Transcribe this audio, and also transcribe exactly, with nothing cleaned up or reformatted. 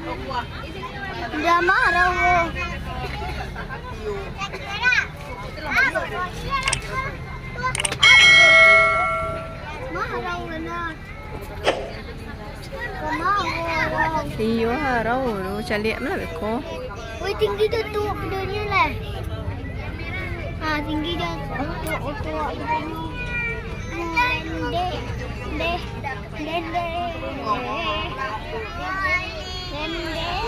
Udah marah, wo. Marah, wo, nah. Iyo, harau tu caliak lah beko. Woi, tinggi tu, tu, pedonyo lah. Ha, tinggi dah. Otok, otok, pedonyo. Dendeh, dendeh, dendeh. Dendeh.